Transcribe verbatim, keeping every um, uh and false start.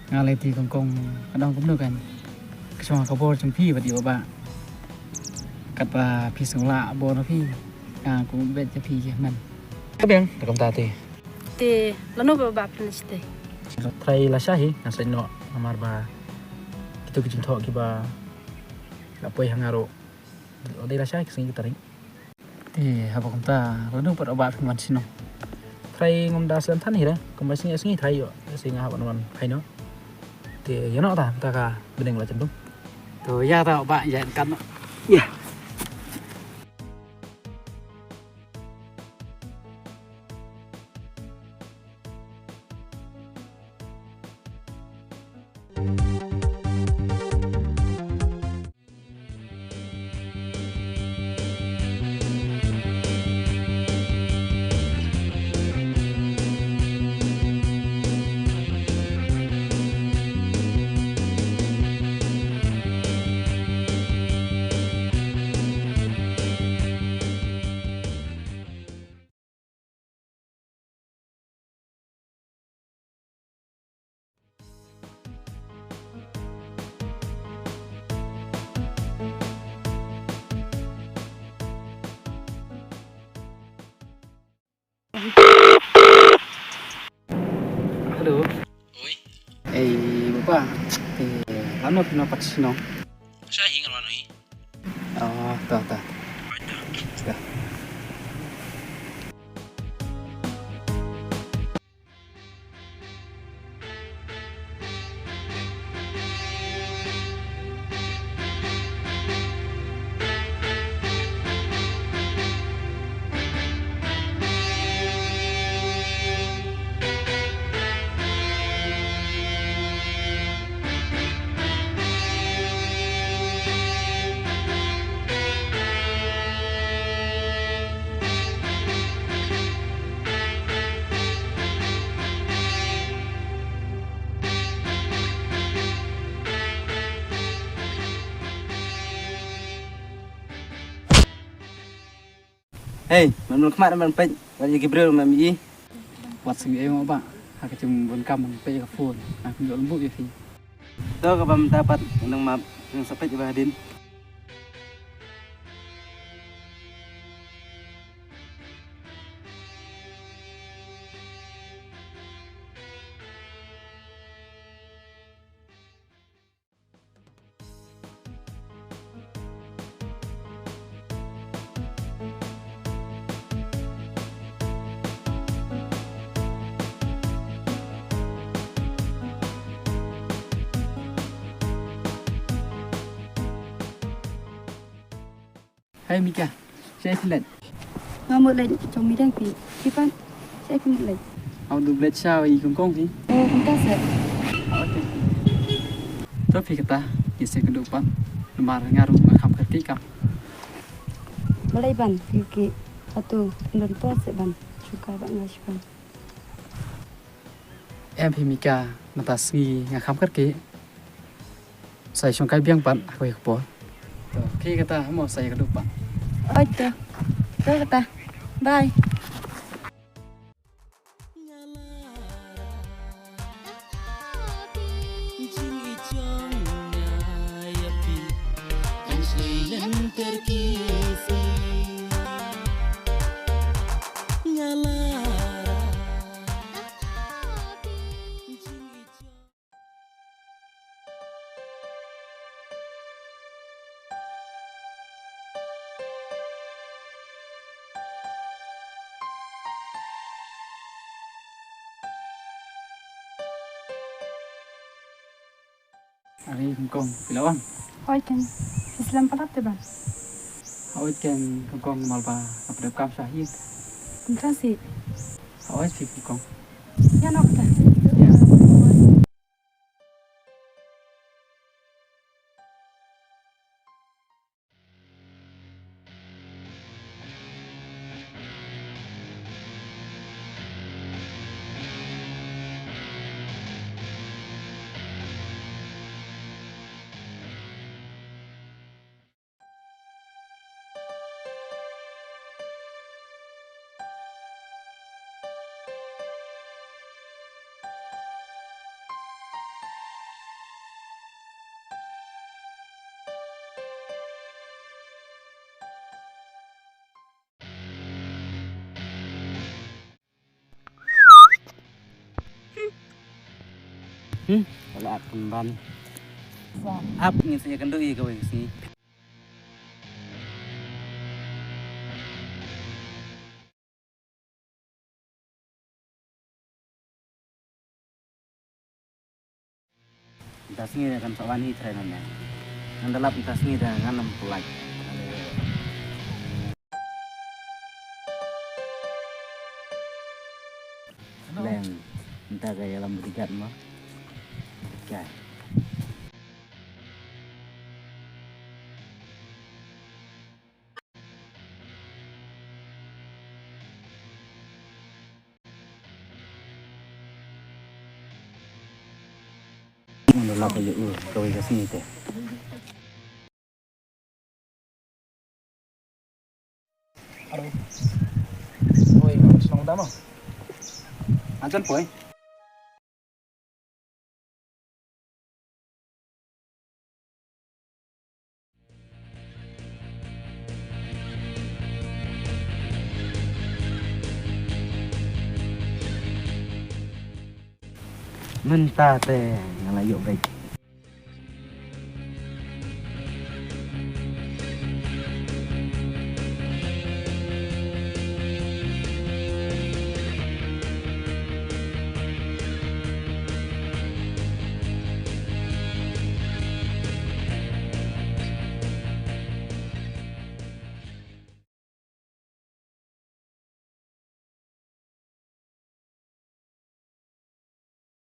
Nga lei te kong kong, ka dang kumno kan. Ka shong ka bor jong phi bad ïa u bah. Katba phi sngewlah bor phi. Nga kum beit ïa phi ïa man. Ka biang, da kumta te. Te, lano ba bah phi leit te? Trai lashai hi, nga sait noh, namar ba kito ki jingthoh kiba la poi ha nga ruh. Dei lashai ki sngi ki tarik. Te haba kumta, lano pat u bah phin wan shnong? Trai ngam da slem than hi re, kumba sngi sngi trai ïoh, sngi nga haba wan phai noh. Te ïa noh ta, ta ka bneng la chandung. To ïa ta u bah ïa kan noh. Ïa. Hello. Oi. Ei, baba. Te, lano phi nang pat shnong? Sha hi ngan wan hi. Oh, to, to. Oi, to. To. Hei, man mul khmat man peit, wat ïa ki briew man i. Wat sngi ei mo ba, ha ka jingbunkam man peit ka phone, ha ka jingbuh ïa phi. To kaba mynta pat nang map, nang sa peit ba hadien. Hai Mika, shaei phi leit? Nga mut leit jong Midang phi. Phi pat, shaei phi mut leit? Nga mut leit sha i kong kong phi. Oh, kumta seh. Okay. To phi kata, ngi sa ïakynduh pat. Namar nga ruh nga kham kyrkieh kam. Balei ban kyrkieh? Hato phin don por seh ban shongkai bad nga shuwa? Em phi Mika, mynta sngi nga kham kyrkieh. Sa ïa shongkai biang pat ha kawei ka por. To, okay kata, mo sa ïakynduh pat. Oi to. To kata. Bye. Are kong kong, phi la wan? Hooid keiñ, phi slem palat te ban? Hooid keiñ kong kong, namar ba nga pdem kam sha hi. Kumta seh. Hooid phi kong kong. Ïa noh kata. Ïa. Hmm? Ka la ap pynban. Ap ngin sa ïakynduh ïa kawei ka sngi. Mynta sngi de kan sa wan hi trai nane. Ngan da lap mynta sngi de ngan ym pynlait. Leng, mynta ka ïalam bodyguard ma. Ka. Ngan da lap ïa u kawei ka sngi te. Hello. Oi, shnong da ma. Ajan poi. Mynta te nga la ïoh beit